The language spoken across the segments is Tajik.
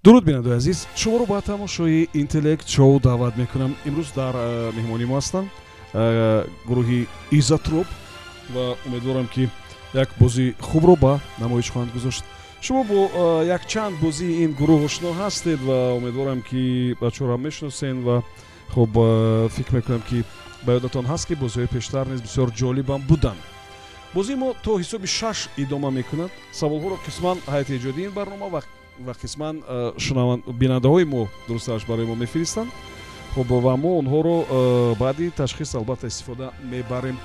Дуруд, бинандаи азиз, шуморо ба тамошои Интеллект Шоу даъват мекунам. Имрӯз дар меҳмонии мо ҳастанд гурӯҳи Изотроп ва умедворам, ки як бозии хубро ба намоиш хоҳанд гузошт. Шумо бо якчанд бозии ин гурӯҳ ошно ҳастед ва умедворам, ки бачаҳоро мешиносен. Ва хуб, фикр мекунам, ки ба ёдатон ҳаст, ки бозиҳои пештар низ бисёр ҷолибам буданд. Бозии мо то ҳисоби шаш идома мекунад. Саволҳоро қисман ҳайати эҷодии ин барнома ва қисман бинандаҳои мо, дурустараш, барои мо мефиристанд. Хуб, ва мо онҳоро баъди ташхис, албатта, истифода мебарем.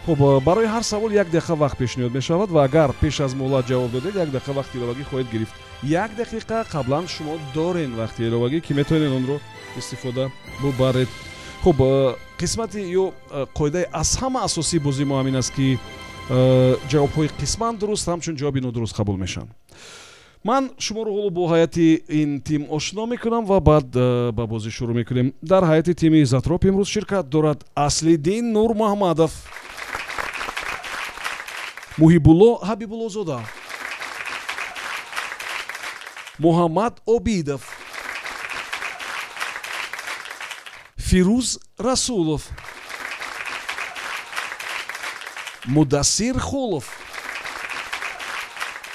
Хуб, барои ҳар савол як дақиқа вақт пешниҳод мешавад ва агар пеш аз муҳлат ҷавоб додед, як дақиқа вақти иловагӣ хоҳед гирифт. Як дақиқа қаблан шумо дорен вақти иловагӣ, ки метавонед онро истифода бубаред. Хуб, қисмати ё қоидаи аз ҳама асосии бозии мо ҳамин аст, ки ҷавобҳои қисман дуруст ҳамчун ҷавоби нодуруст қабул мешаванд. Ман шуморо ҳоло бо ҳайати ин тим ошно мекунам ва баъд ба бозӣ шурӯъ мекунем. Дар ҳайати тими Изотроп имрӯз ширкат дорад Аслиддин Нурмуҳаммадов, Муҳибулло Ҳабибуллозода, Муҳаммад Обидов, Фирӯз Расулов, Мудассир Холов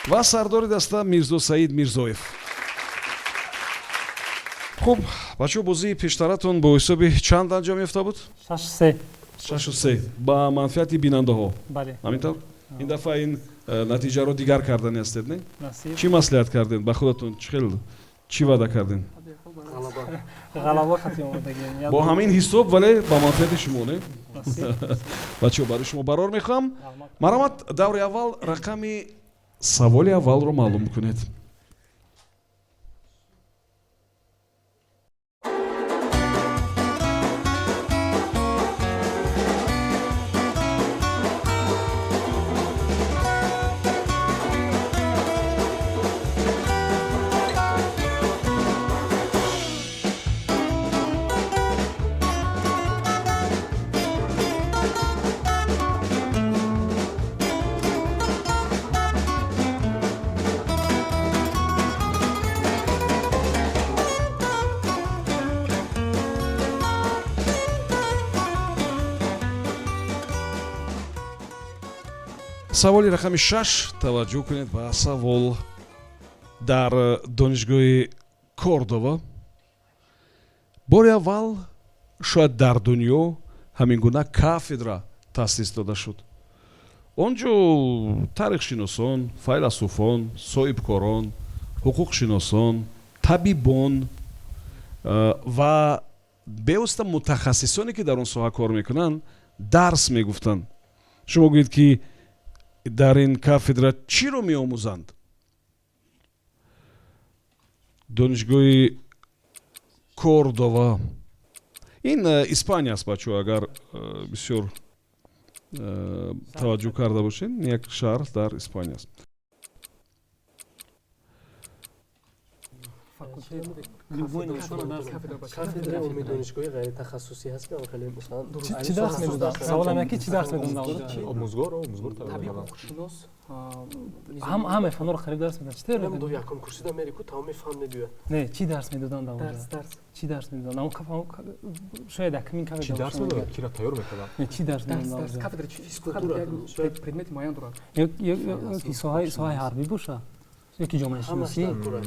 ва сардори даста Мирзо Саид Мирзоев. Хуб, бачаҳо, бозии пештаратон бо ҳисоби чанд анҷом ёфта буд? 6-3. 6-3 ба манфиати бинандаҳо. Бале. Ҳамин тавр, ин дафъа ин натиҷаро дигар кардани ҳастед, не? Насиб. Чӣ маслиҳат кардем ба худатон? Чӣ хел, чӣ ваъда кардем? Ғалаба хати омодагем. Бо ҳамин ҳисоб, вале ба манфиати шумо, не? Насиб. Бачаҳо, барои шумо барор мехоҳам. Раҳмат. Марҳамат, даври аввал, рақами саволи аввалро маълум кунед. Саволи рақами 6. Таваҷҷӯҳ кунед ба савол. Дар донишгоҳи Кордова бори аввал шояд дар дунё ҳамин гуна кафедра таъсис дода шуд. Он ҷо таърихшиносон, файласуфон, соҳибкорон, ҳуқуқшиносон, табибон ва бевосита мутахассисоне, ки дар он соҳа кор мекунанд, дарс мегуфтанд. Шумо гӯед, ки дар ин кафедра чиро меомӯзанд? Донишгоҳи Кордова, ин Испания аст, бачаҳо, агар бисёр таваҷҷӯҳ карда бошед, як шаҳр дар Испания аст. Кафедраи умумии донишгоҳи ғайритахассусӣ ҳаст, ки хеле, масалан, Чӣ дарс медоданд? Саволам яки, чӣ дарс медоданд? Омӯзгор, омӯзгор. Табиб, ҳуқуқшинос. Ҳам ҳамаи фанҳоро қариб дарс медоданд. Чӣ тавр? Намедонам, якум курсида мерику, тамоми фан мебиёяд. Не, чӣ дарс медоданд дар Дарс. онҷо? Дарс. Чӣ дарс медоданд? Шояд якумин кафедра Чӣ дарс бошад. медоданд, кира тайёр мекарданд? Не, чӣ дарс Дарс. медоданд? Дарс. Онҷо? Кафедра чи? Физкультура. Як предмети муайян дорад. Ё ки соҳаи ҳарбӣ бошад, ё ки Ҳамаш ҷомеашиносӣ. дар кора.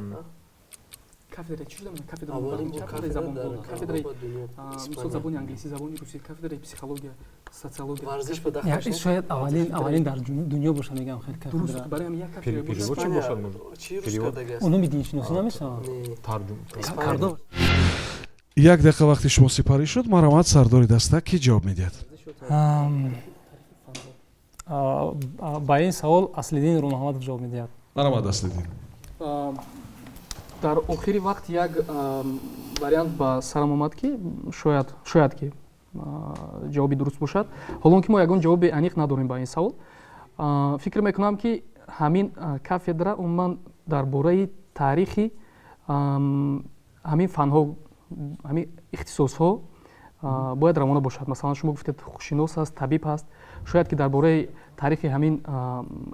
Кафедра чӣ шуда? Кафедра Аввалин бор кафедраи кафедра забонҳо, дар кафедраи Аврупо, дунё, мисол, Испания. забони англисӣ, забони русӣ, кафедраи психология, социология. Варзиш ба Я- дахлаш нест? Шояд аввалин дар дунё боша, мегам, хел Дуруст. кафедра. Барои ҳамин як кафедра Перевод бошад. чӣ бошад, может? Чӣ рус Перевод? кардаги аст? Улуми диншиносӣ намешавад? Не. Тарҷум. Испания. Кардо. Як дақиқа вақти шумо сипарӣ шуд. Марҳамат, сардори даста, кӣ ҷавоб медиҳад? Ба ин савол Аслиддин Нурмуҳаммадов ҷавоб медиҳад. Марҳамат, Аслиддин. Дар охири вақт як вариант ба сарам омад, ки шояд ки ҷавоби дуруст бошад, ҳолон ки мо ягон ҷавоби аниқ надорем ба ин савол. Фикр мекунам, ки ҳамин кафедра умуман дар бораи таърихи ҳамин фанҳо, ҳамин ихтисосҳо бояд равона бошад. Масалан, шумо гуфтед, ҳуқуқшинос ҳаст, табиб ҳаст, шояд ки дар бораи таърихи ҳамин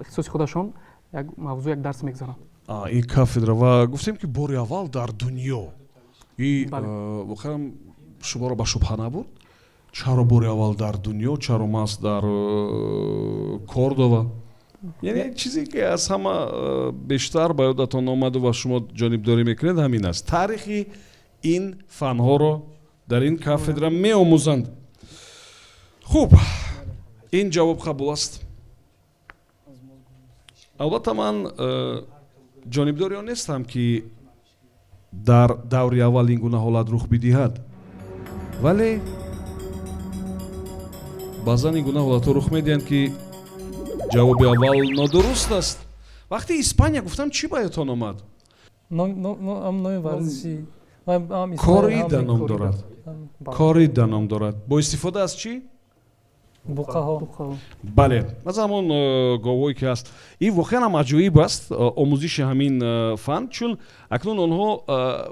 ихтисоси худашон як мавзӯъ, як дарс мегузаранд. Ин кафедра ва гуфтем, ки бори аввал дар дунё и воқеан шуморо ба шубҳа набурд? Чаро бори аввал дар дунё, чаро маҳз дар Кордова? Яъне чизе, ки аз ҳама бештар ба ёдатон омаду ва шумо ҷонибдорӣ мекунед, ҳамин аст: таърихи ин фанҳоро дар ин кафедра меомӯзанд. Хуб, ин ҷавоб қабул аст. Албатта, ман ҷонибдори он нестам, ки дар даври аввал ин гуна ҳолат рух бидиҳад, вале баъзан ин гуна ҳолатҳо рух медиҳанд, ки ҷавоби аввал нодуруст аст. Вақте Испания гуфтам, чӣ ба ёдтон омад? Номи варзиши. Корида ном дорад, корида ном дорад. Бо истифода аз чӣ? Буқаҳо. Бале, аз ҳамон говҳое, ки ҳаст. Ин воқеан ҳам аҷоиб аст, омӯзиши ҳамин фан, чун акнун онҳо,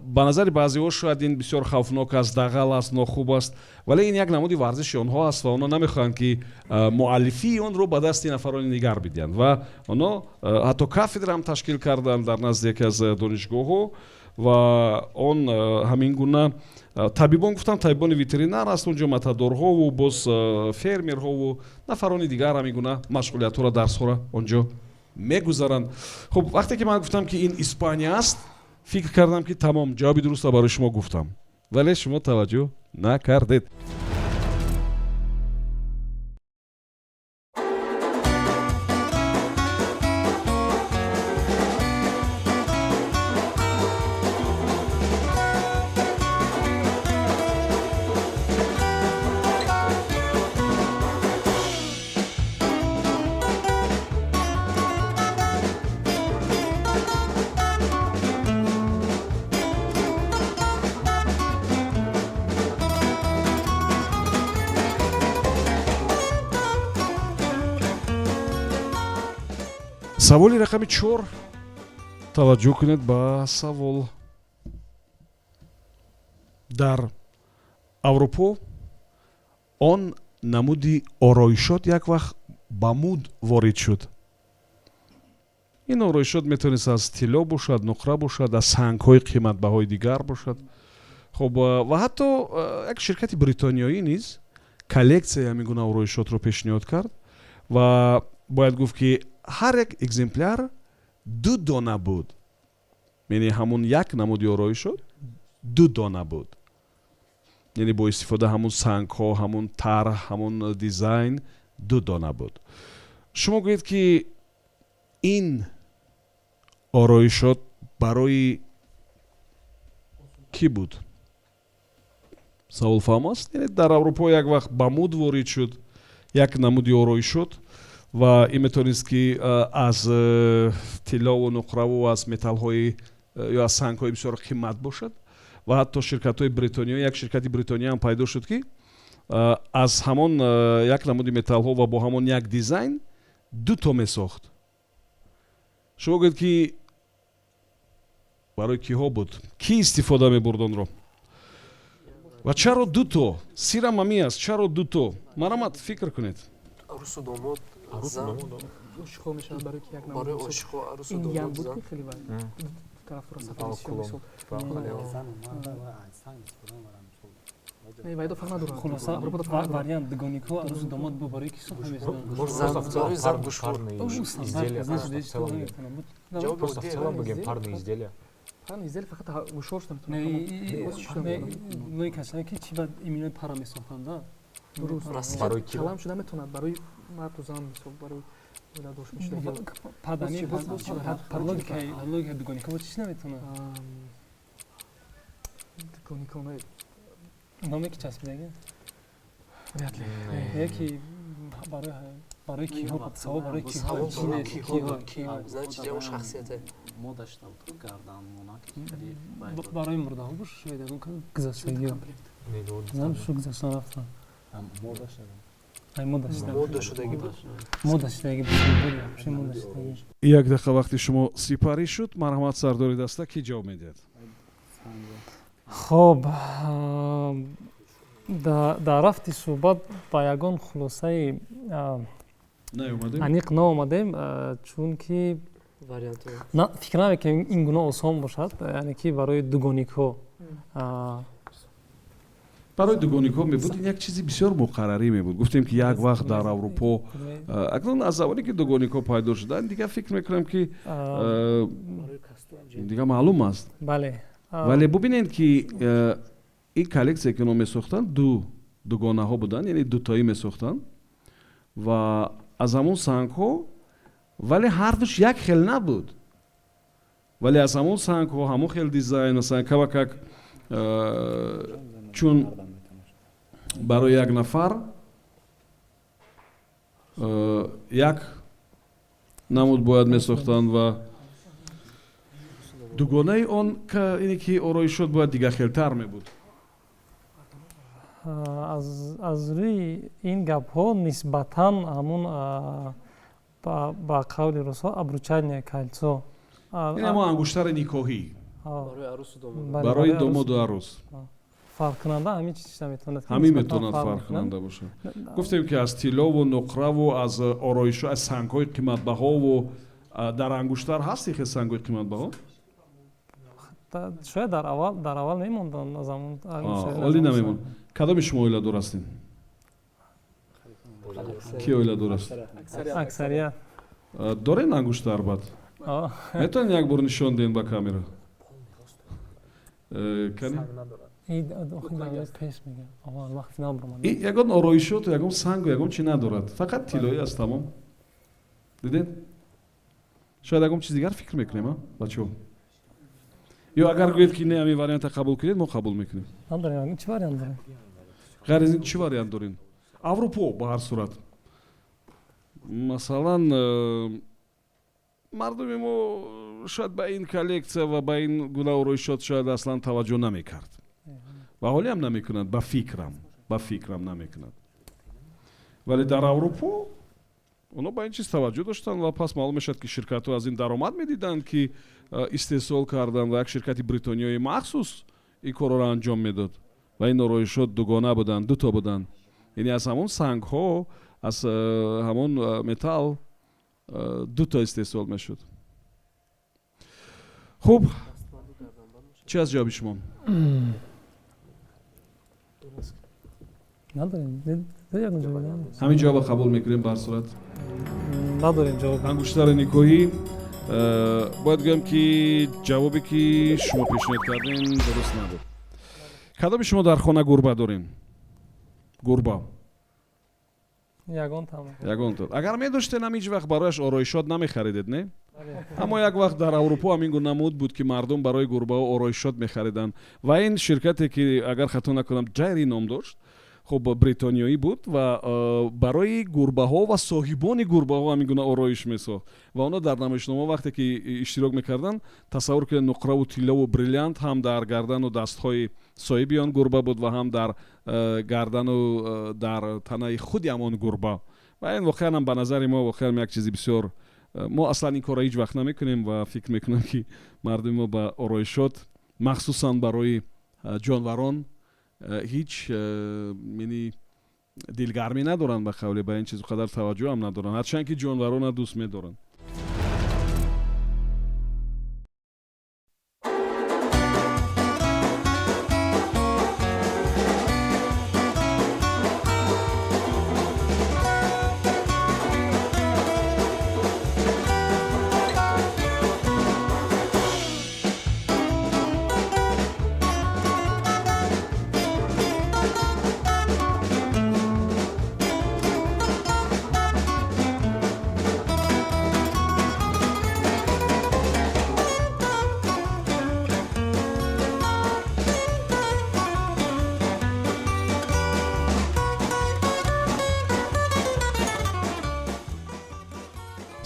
ба назари баъзеҳо шояд ин бисёр хавфнок аст, дағал аст, нохуб аст, вале ин як намуди варзиши онҳо аст ва онҳо намехоҳанд, ки муаллифии онро ба дасти нафарони дигар бидиҳанд. Ва онҳо ҳатто кафедра ҳам ташкил карданд дар назди яке аз донишгоҳҳо. Ва он ҳамин гуна табибон, гуфтам, табибони ветеринар аст онҷо, матадорҳову боз фермерҳову нафарони дигар ҳамин гуна машғулиятҳоро, дарсҳоро онҷо мегузаранд. Хуб, вақте ки ман гуфтам, ки ин Испания аст, фикр кардам, ки тамом, ҷавоби дурустро барои шумо гуфтам, вале шумо таваҷҷӯҳ накардед. Саволи рақами 4. Таваҷҷӯҳ кунед ба савол. Дар Аврупо он намуди ороишот як вақт ба муд ворид шуд. Ин ороишот метавонист аз тилло бошад, нуқра бошад, аз сангҳои қиматбаҳои дигар бошад. Хуб, ва ҳатто як ширкати бритониёӣ низ коллексияи ҳамин гуна ороишотро пешниҳод кард. Ва бояд гуфт, ки ҳар як экземпляр ду дона буд, яъне ҳамун як намуди ороишот ду дона буд, яъне бо истифода ҳамун сангҳо, ҳамун тарҳ, ҳамун дизайн ду дона буд. Шумо гӯед, ки ин ороишот барои кӣ буд? Савол фаҳм аст? Яъне дар Аврупо як вақт ба муд ворид шуд як намуди ороишот ва ин метавонист, ки аз тиллову нуқраву аз металлҳои ё аз сангҳои бисёр қимат бошад. Ва ҳатто ширкатҳои бритониё, як ширкати бритониё ҳам пайдо шуд, ки аз ҳамон як намуди металлҳо ва бо ҳамон як дизайн дуто месохт. Шумо гӯед, ки барои киҳо буд, кӣ истифода мебурд онро ва чаро дуто? Сирам ҳамин аст: чаро дуто? Марамат, фикр кунед. Арӯсу домод. Арӯсу домод. Ошиқҳо мешавад, барои ки як барои ошиқҳо, арӯсу ин домод. Ям буд, ки хеле тарафдора сафари сиёҳ, мисол. Не, вайдо фарқ надорад. Хулоса, Аврупода фарқ надорад. вариант дугоникҳо, арӯсу домод бо барои ки сохта мешуданд? Может, просто в целом Барои зан гӯшвор. парные изделия. Значит, Просто в здесь целом, наметавонам буд. Ҷавоби просто в оддӣ. целом бигем, парные изделия. Парные изделия фақат гӯшвор шуда Не, метавонад. Шуда метавонад. нои касане, ки чи бад именно пара месохтанд, да? Дуруст. Раст. Барои ки? Чалам шуда метавонад, барои марду зан, мисол, барои оиладор мешуда. Падани Боз чӣ вариант? под логикаи дугоникҳо боз чӣ наметавонад? Дугоникҳо Номе ки часпидаги. Вряд ли. Яки барои киҳо, савол барои киҳо. Савол Чӣ барои нест, киҳо киҳо. буд, ки значит, ягон шахсияте. Мода шуда буд, гардан монак хеле. Барои мурдаҳо бош, шояд ягон кас гузаштагиҳо. Не, ну, Знам, шу гузаштан рафтан. Мода шуда. Ай, мода шуда. Мода шудаги буд. Мода шудаги буд, вообще мода шудаги. Як дақиқа вақти шумо сипарӣ шуд. Марҳамат, сардори даста, кӣ ҷавоб медиҳад? Хоб, дар рафти суҳбат ба ягон хулосаи наомадем. Аниқ наомадем, чунки Фикр намекунем ин гуна осон бошад, яъне ки барои дугоникҳо. Барои дугоникҳо мебуд, ин як чизи бисёр муқаррарӣ мебуд. Гуфтем, ки як вақт дар Аврупо, акнун аз замоне ки дугоникҳо пайдо шуданд, дигар фикр мекунам, ки дигар маълум аст. Бале. Вале бубинед, ки ин коллексия, ки онҳо месохтанд, ду дугонаҳо буданд, яъне дутоӣ месохтанд ва аз ҳамон сангҳо, вале ҳардуш як хел набуд, вале аз ҳамон сангҳо ҳамон хел дизайн, масалан, кавакак, чун барои як нафар як намуд бояд месохтанд ва дугонаи он, ине ки ороишот бояд дигархелтар мебуд. Аз рӯи ин гапҳо нисбатан ҳамун, ба қавли русҳо, обручальное кольцо. Ин ҳамон ангуштари никоҳӣ барои домоду арӯс. Фарқкунанда ҳамин чиз метавонад. Ҳамин метавонад фарқкунанда бошад. Гуфтем, ки аз тиллову нуқраву аз ороишо, аз сангҳои қиматбаҳову дар ангуштар ҳаст ихе сангҳои қиматбаҳо? Шояд дар аввал мемонданд аз ҳамон. Олӣ намемонд. Кадоми шумо оиладор ҳастед? Ки оиладор аст? Аксарият. Дорен ангуштар? Бад метавонед як бор нишон диҳем ба камера? Кани, ягон ороишоту ягон сангу ягон чи надорад, фақат тиллоӣ аст, тамом. Дидед? Шояд ягон чиз дигар фикр мекунем, а бачаҳо? Ё агар гӯед, ки не, ҳамин варианта қабул кунед, мо қабул мекунем. Надорем. Чӣ вариант дорем? Ғайр аз ин чӣ вариант дорем? Аврупо, ба ҳар сурат, масалан, мардуми мо шояд ба ин коллексия ва ба ин гуна ороишот шояд аслан таваҷҷӯҳ намекард ва ҳолиам намекунад, ба фикрам намекунад, вале дар Аврупо онҳо ба ин чиз таваҷҷӯҳ доштанд ва пас маълум мешавад, ки ширкатҳо аз ин даромад медиданд, ки истеҳсол карданд ва як ширкати бритониёи махсус ин корро анҷом медод ва ин ороишот дугона буданд, дуто буданд, яъне аз ҳамон сангҳо, аз ҳамон металл дуто истеҳсол мешуд. Хуб, чӣ аст ҷавоби шумо? Надорем. Ҳамин ҷавоба қабул мекунем, ба ҳар сурат. Надорем ҷавоб. Ангуштари никоҳӣ. Бояд гӯям, ки ҷавобе, ки шумо пешниҳод кардем, дуруст набуд. Кадоми шумо дар хона гурба дорем? Гурба? Ягонтам. Ягонто. Агар медоштенам, ҳеҷ вақт барояш ороишот намехаридед, не? Аммо як вақт дар Аврупо ҳамин гуна муд буд, ки мардум барои гурбаҳо ороишот мехариданд ва ин ширкате, ки агар хато накунам, Ҷайри ном дошт, хуб, бритониёӣ буд ва барои гурбаҳо ва соҳибони гурбаҳо ҳамин гуна ороиш месохт ва онҳо дар намоишнома вақте ки иштирок мекарданд, тасаввур кунед, нуқраву тиллову бриллиант ҳам дар гардану дастҳои соҳиби он гурба буд ва ҳам дар гардану дар танаи худи ҳамон гурба. Ва ин воқеан ҳам ба назари мо воқеан як чизи бисёр, мо аслан ин корро ҳеҷ вақт намекунем ва фикр мекунам, ки мардуми мо ба ороишот, махсусан барои ҷонварон, ҳеҷ яъне дилгармӣ надоранд, ба қавле, ба ин чиз қадар таваҷҷӯҳам надоранд, ҳарчанд ки ҷонварона дӯст медоранд.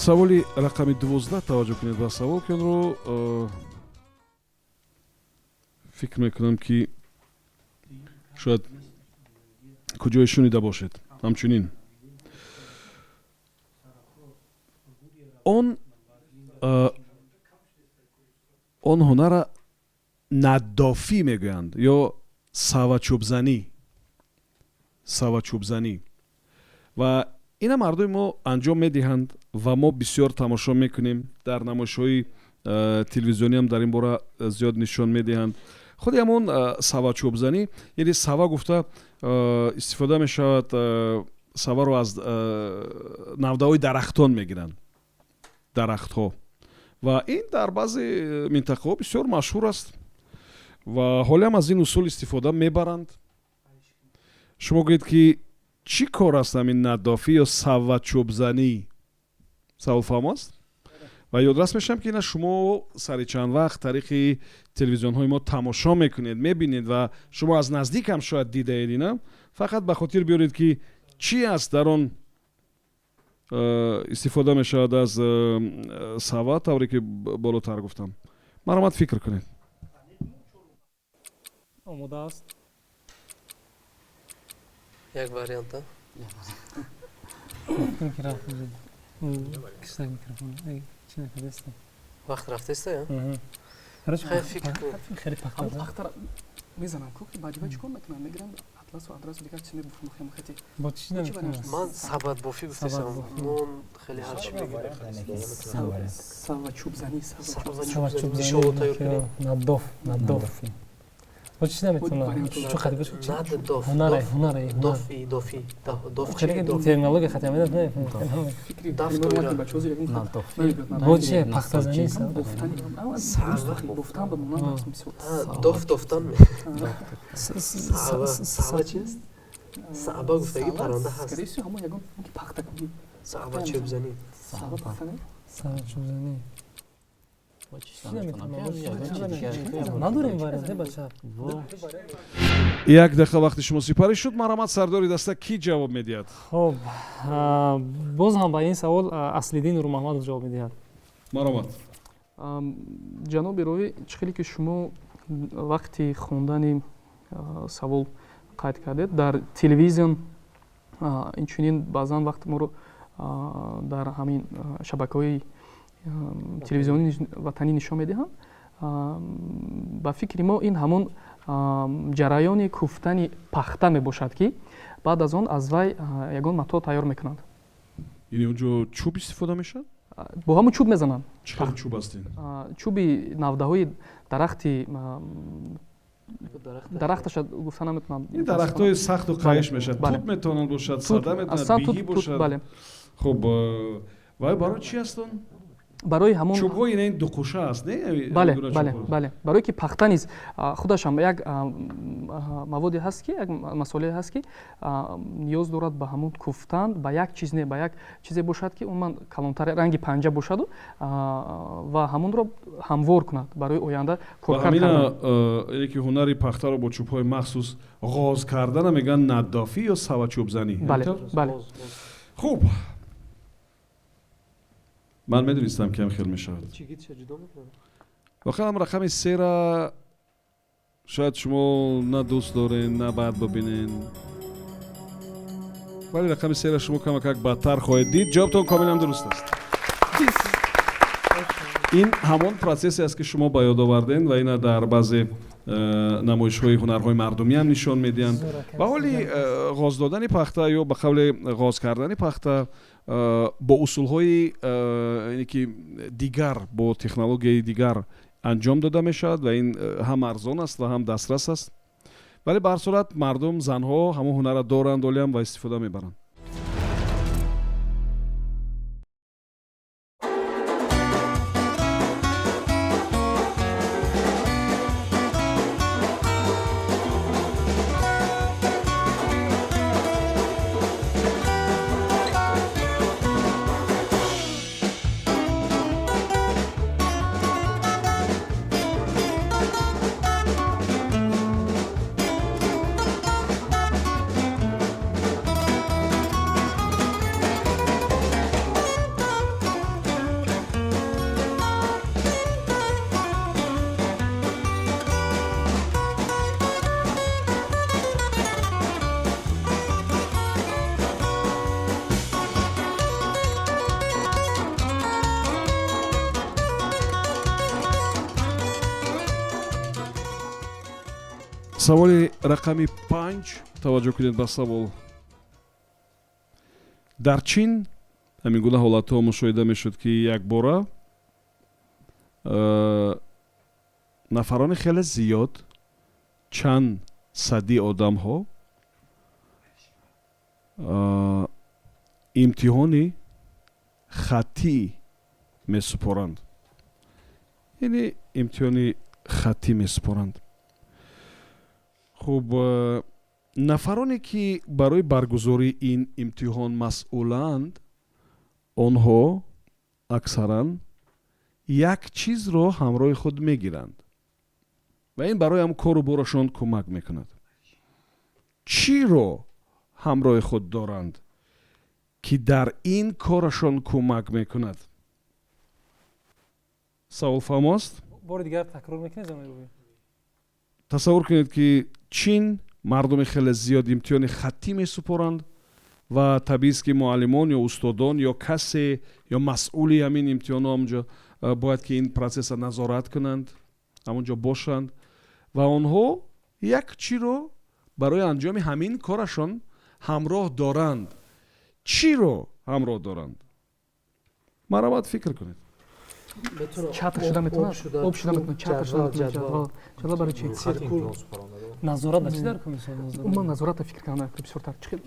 Саволи рақами 12. Таваҷҷӯҳ кунед ба савол, ки онро фикр мекунам, ки шояд куҷое шунида бошед. Ҳамчунин он ҳунара наддофӣ мегӯянд ё савачӯбзанӣ ва Ина мардуми мо анҷом медиҳанд ва мо бисёр тамошо мекунем. Дар намоишҳои телевизиониам дар ин бора зиёд нишон медиҳанд. Худи ҳамон савачӯбзанӣ, яъне сава гуфта истифода мешавад, саваро аз навдаҳои дарахтон мегиранд, дарахтҳо, ва ин дар баъзе минтақаҳо бисёр машҳур аст ва ҳолиам аз ин усул истифода мебаранд. Шумо гӯед, ки чӣ кор аст ҳамин наддофӣ ё савачӯбзанӣ? Саволфаҳм аст ва ёдрас мешавам, ки ина шумо сари чанд вақт тариқи телевизионҳои мо тамошо мекунед, мебинед ва шумо аз наздик ҳам шояд дидаед. Ина фақат ба хотир биёред, ки чӣ аст дар он истифода мешавад аз сава, тавре ки болотар гуфтам. Марҳамат, фикр кунед. Омода аст. Як варианта. Ки рафт киштак микрофон чӣ накардаста. Вақт рафтеста, я? Хай, фикр кун. Хеле пахта. Ҳамон пахтара мезанам ку, ки баъди вай чӣ кор мекунам? Мегирам атласу адрасу дигар чиз мебуфам, хемхати. Бо чӣ наметавонад? Ман сабадбофӣ гуфтесам. Сабадбофӣ. Нон хеле ҳарчи мегирам. Сава чӯбзанӣ, сава. Савачӯбзанӣ. Нишоло тайёр кунем. Наддоф, наддоф. Бо чӣ наметавонад? Чӯ қадиб чӣ? Над доф. Ҳунаре, Доф. ҳунаре, ҳунар. Дофи, дофи. Доф Хеле чи? Доф. терминология хати амедат не. Фикри Даф калимаро доира. ки бачаҳо зир ягон Наддоф. намебиёд. Бо чи пахтазанӣ? Бофтани Сава. бофтан ба монанд аст, мисол. А, доф дофтан ме. Сава. Сава чи аст? Саба гуфтаги парранда ҳаст. Скорее всего, ҳамон ягон ки пахтакунӣ. Сава чӯбзанӣ. Сава пахта не? Савачӯбзанӣ. Надорем вариант, бача. Як дақиқа вақти шумо сипарӣ шуд. Марҳамат, сардори даста, кӣ ҷавоб медиҳад? Хоб, боз ҳам ба ин савол Аслиддин Нурмаҳмадов ҷавоб медиҳад. Марҳамат. Ҷаноби ровӣ, чӣ хеле ки шумо вақти хондани савол қайд кардед, дар телевизион инчунин баъзан вақт моро дар ҳамин шабакаҳои телевизиони ватанӣ нишон медиҳанд. Ба фикри мо, ин ҳамон ҷараёни куфтани пахта мебошад, ки баъд аз он аз вай ягон матоъ тайёр мекунанд. Яъне онҷо чӯб истифода мешавад? Бо ҳамон чӯб мезананд. Чӣ хел чӯб аст ин? Чӯби навдаҳои дарахти, дарахташа гуфта наметавонам. Ин дарахтҳои сахту қайиш мешавад. Тут метавонад бошад, сада метавонад, биҳӣ бошад. Бале. Хуб, вай барои чӣ аст он? Барои ҳамон чӯбҳои ина, ин дуқуша аст, не? Бале, бале, бале, барое ки пахта низ худашам як маводе ҳаст, ки як масолее ҳаст, ки ниёз дорад ба ҳамон куфтан, ба як чиз, не, ба як чизе бошад, ки умуман калонтар, ранги панҷа бошаду ва ҳамонро ҳамвор кунад барои оянда коркард кардан. Яъне ки ҳунари пахтаро бо чӯбҳои махсус ғоз кардана мегӯянд наддофӣ ё савачӯбзанӣ. Бале, бале. Хуб, ман медонистам, ки ҳам хел мешавад. Воқеан рақами сера шояд шумо на дӯст дорен, на бад бибинен, вале рақами сера шумо камакак бадтар хоҳед дид. Ҷавобтон комилан дуруст аст. Ин ҳамон процессе аст, ки шумо ба ёд оварден, ва ина дар баъзе намоишҳои ҳунарҳои мардумиам нишон медиҳанд. Ва ҳоли ғоз додани пахта ё ба қавле ғоз кардани пахта бо усулҳои яъне ки дигар, бо технологияи дигар анҷом дода мешавад ва ин ҳам арзон аст ва ҳам дастрас аст, вале ба ҳар сурат мардум, занҳо ҳамон ҳунарро доранд олиам ва истифода мебаранд. Саволи рақами 5. Таваҷҷӯҳ кунед ба савол. Дар Чин ҳамин гуна ҳолатҳо мушоҳида мешуд, ки якбора нафарони хеле зиёд, чанд сади одамҳо имтиҳони хаттӣ месупоранд, яъне имтиҳони хаттӣ месупоранд. Хуб, нафароне ки барои баргузории ин имтиҳон масъуланд, онҳо аксаран як чизро ҳамроҳи худ мегиранд ва ин барои ҳам кору борашон кӯмак мекунад. Чиро ҳамроҳи худ доранд, ки дар ин корашон кӯмак мекунад? Савол фаҳмост? Бори дигар такрор мекунед, ҷаноби? Тасаввур кунед, ки Чин мардуми хеле зиёд имтиҳони хаттӣ месупоранд ва табиист, ки муаллимон ё устодон ё касе ё масъули ҳамин имтиҳонҳо ҳамонҷо бояд ки ин процесса назорат кунанд, ҳамонҷо бошанд ва онҳо як чиро барои анҷоми ҳамин корашон ҳамроҳ доранд. Чиро ҳамроҳ доранд? Марҳамат, фикр кунед. Чатр шуда метавонад, об шуда метавонад, чатр шуда метавонад, ҷадвал. Ҷадвал барои чи? Назорат ба чи дар кор мешавад? Умуман назората фикр кардан бисёртар. Чи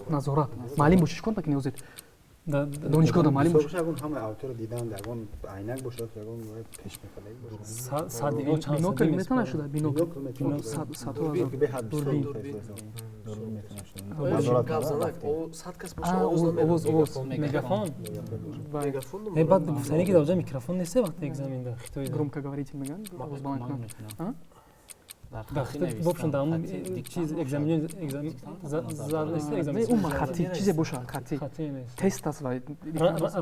назорат? Маълим боши, чӣ кор мекунӣ ҳозир? Донишгоҳда маълим боши. Ягон ҳама аудитория дидан, ягон айнак бошад, ягон пеш мекардаги бошад. Бинокл метавонад шуда, бинокл садҳо ҳазор. Дурбин. Овоз, овоз. Мегафон. Баъд гуфтане, ки дар ҷа микрофон нест вақти экзамен дар Хитой. Громкоговоритель мегӯянд, овоз баланд кунанд. Дар Хитой вообщем дар чиз экзамен Умуман хаттӣ чизе бошад, хаттӣ тест аст ва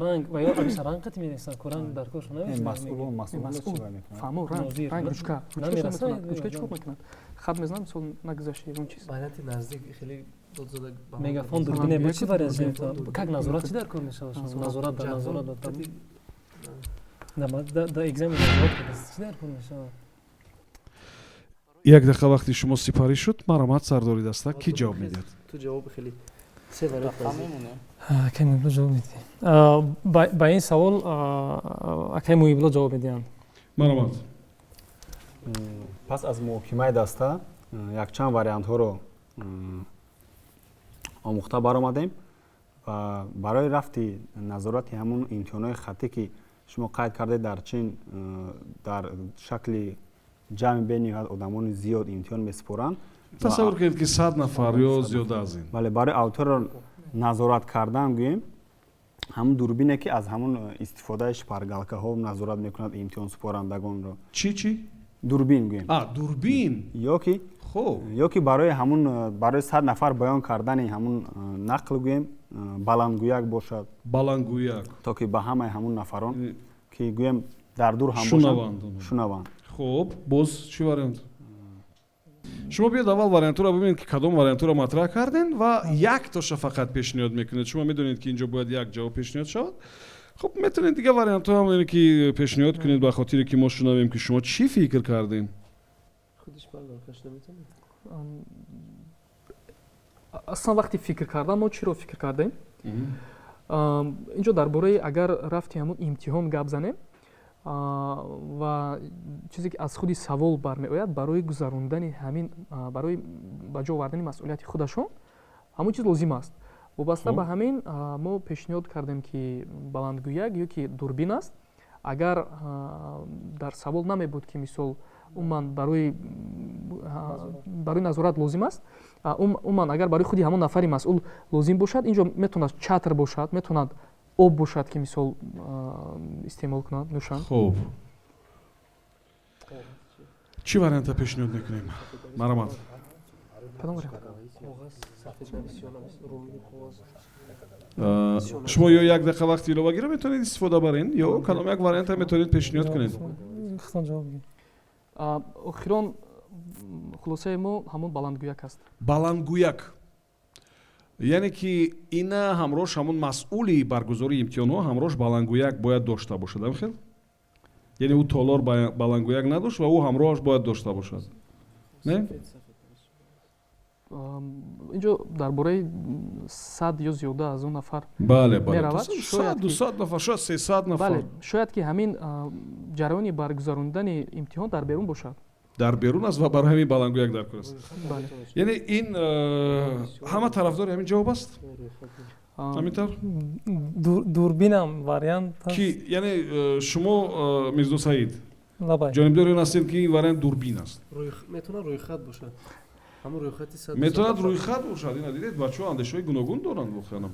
ранг ва ё абиша ранг қати менависанд ку, ранг дар коршон. Намесмасъул фаҳмо, ранг, ранг, ручка, ручка метавонад. Ручка чӣ кор мекунад? Хат мезанад, мисол, нагузашти ягон чиз. Варианти наздик хеле Мегафон, дурбин бо чи вариант? Как назорат чи дар кор мешавад? Назорат дар назорат дар экзамен назорат чи дар кор мешавад? Як дақиқа вақти шумо сипарӣ шуд. Марҳамат, сардори даста, кӣ ҷавоб медиҳад? Ту ҷавоби хеле се вариант. Акай Муҳибло ҷавоб медиҳ ба ин савол. Акай Муҳибло ҷавоб медиҳанд. Марҳамат. Пас аз муҳокимаи даста якчанд вариантҳоро омӯхта баромадем ва барои рафти назорати ҳамун имтиҳонҳои хаттӣ, ки шумо қайд кардед, дар Чин дар шакли ҷамъи бениҳоят одамони зиёд имтиҳон месупоранд. Тасаввур кунед, ки 100 нафар ё зиёда аз ин. Бале, барои аудиторияро назорат кардан, гӯем, ҳамун дурбине, ки аз ҳамун истифодаи шпаргалкаҳо назорат мекунад имтиҳонсупорандагонро. Чӣ, чӣ? Дурбин, гӯем. А, дурбин. Ё ки хуб. Ё ки барои ҳамун, барои 100 нафар баён кардани ҳамун нақл, гӯем, баландгӯяк бошад. Баландгӯяк. То ки ба ҳамаи ҳамун нафарон, ки, гӯем, дар дур ҳам шунаванд. Шунаванд. Хуб, боз чӣ вариант? Шумо биёд, аввал вариантҳоро бибинед, ки кадом вариантҳоро матраҳ кардем ва яктоша фақат пешниҳод мекунед. Шумо медонед, ки инҷо бояд як ҷавоб пешниҳод шавад. Хуб, метавонед дигар вариантҳо ҳам ки пешниҳод кунед, ба хотире ки мо шунавем, ки шумо чӣ фикр кардем. Худиш шпаргалкаш наметавонад. Аслан вақти фикр кардан мо чиро фикр кардем? Инҷо дар бораи агар рафти ҳамун имтиҳон гап занем ва чизе, ки аз худи савол бармеояд, барои гузарондани ҳамин, барои ба ҷо овардани масъулияти худашон ҳамон чиз лозим аст. Вобаста ба ҳамин мо пешниҳод кардем, ки баландгӯяк ё ки дурбин аст. Агар дар савол намебуд, ки мисол умуман барои назорат лозим аст, умуман агар барои худи ҳамон нафари масъул лозим бошад, инҷо метавонад чатр бошад, метавонад об бошад, ки мисол истеъмол кунанд, нӯшанд. Хуб, чӣ варианта пешниҳод мекунем? Марҳамат. Кадом вариант? Шумо ё як дақиқа вақти иловагиро метавонед истифода барен, ё кадом як варианта метавонед пешниҳод кунед. Худтон ҷавоб гир. Охирон хулосаи мо ҳамон баландгӯяк аст. Баландгӯяк, яъне ки ина ҳамроҳш ҳамон масъули баргузории имтиҳонҳо ҳамроҳш баландгӯяк бояд дошта бошад, амхел? Яъне ӯ толор баландгӯяк надошт ва ӯ ҳамроҳаш бояд дошта бошад, не? Инҷо дар бораи 100 ё зиёда аз он нафар меравад. 100, 200 нафар, шояд 300 нафар. Бале, шояд ки ҳамин ҷараёни баргузаронидани имтиҳон дар берун бошад. Дар берун аст ва барои ҳамин баландгӯяк дар кор аст. Яъне ин ҳама тарафдори ҳамин ҷавоб аст? Ҳамин тавр? Дурбинам вариант. Ки яъне шумо, Мирзо Саид, ҷонибдори он ҳастед, ки ин вариант дурбин аст? Метавонад рӯйхат бошад. Метавонад рӯйхат бошад. Ина дидед, бачаҳо андешаҳои гуногун доранд воқеанам.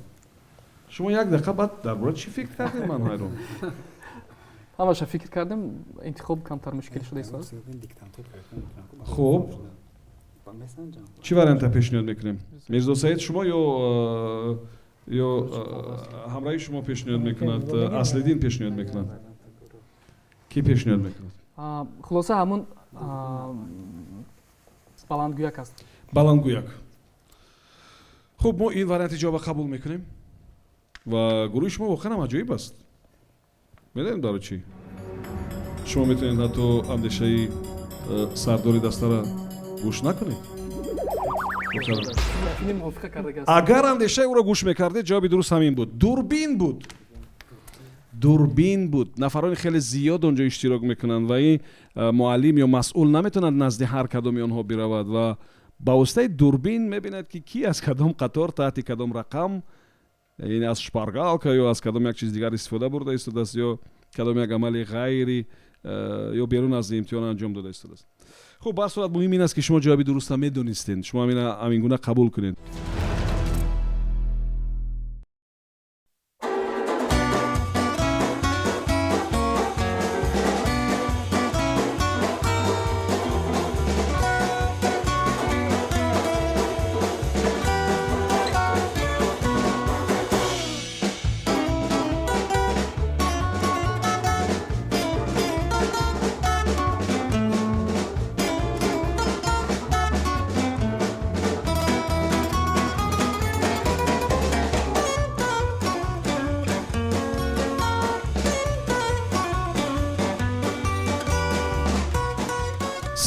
Шумо як дақиқа баъд дар бораи чӣ фикр кардед, ман ҳайрон. Ҳамаша фикр кардем, интихоб камтар мушкил шуда истодааст. Хуб, чӣ варианта пешниҳод мекунем? Мирзо Саид, шумо ё ҳамроҳи шумо пешниҳод мекунад, Аслиддин пешниҳод мекунад? Кӣ пешниҳод мекунад? Хулоса, ҳамун баландгӯяк аст. Баландгӯяк. Хуб, мо ин варианти ҷавоба қабул мекунем ва гурӯҳи шумо воқеан ҳам аҷоиб аст. Медонем барои чӣ? Шумо метавонед ҳатто андешаи сардори дастара гӯш накунед. Агар андешаи ӯро гӯш мекардед, ҷавоби дуруст ҳамин буд. Дурбин буд. Дурбин буд. Нафарони хеле зиёд он ҷо иштирок мекунанд ва ин муаллим ё масъул наметавонад назди ҳар кадоми онҳо биравад ва ба воситаи дурбин мебинад, ки кӣ аз кадом қатор таҳти кадом рақам, яъне аз шпаргалка ё аз кадом як чиз дигар истифода бурда истодааст ё кадом як амали ғайри ё берун аз имтиҳон анҷом дода истодааст. Хуб, ба ҳар сурат муҳим ин аст, ки шумо ҷавоби дуруста медонистед. Шумо ҳамин гуна қабул кунед.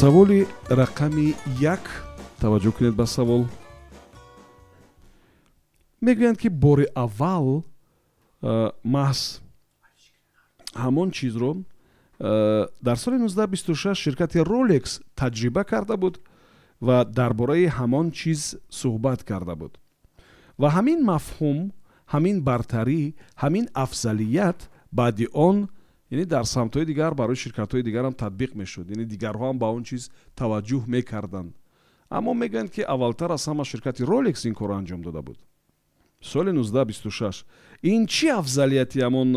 Саволи рақами 1. Таваҷҷӯҳ кунед ба савол. Мегӯянд, ки бори аввал маҳз ҳамон чизро дар соли 1926 ширкати Rolex таҷриба карда буд ва дар бораи ҳамон чиз суҳбат карда буд. Ва ҳамин мафҳум, ҳамин бартарӣ, ҳамин афзалият баъди он, яъне дар самтҳои дигар барои ширкатҳои дигарам татбиқ мешуд, яъне дигарҳо ҳам ба он чиз таваҷҷӯҳ мекарданд. Аммо мегӯянд, ки аввалтар аз ҳама ширкати Rolex ин корро анҷом дода буд соли 1926. Ин чӣ афзалияти ҳамон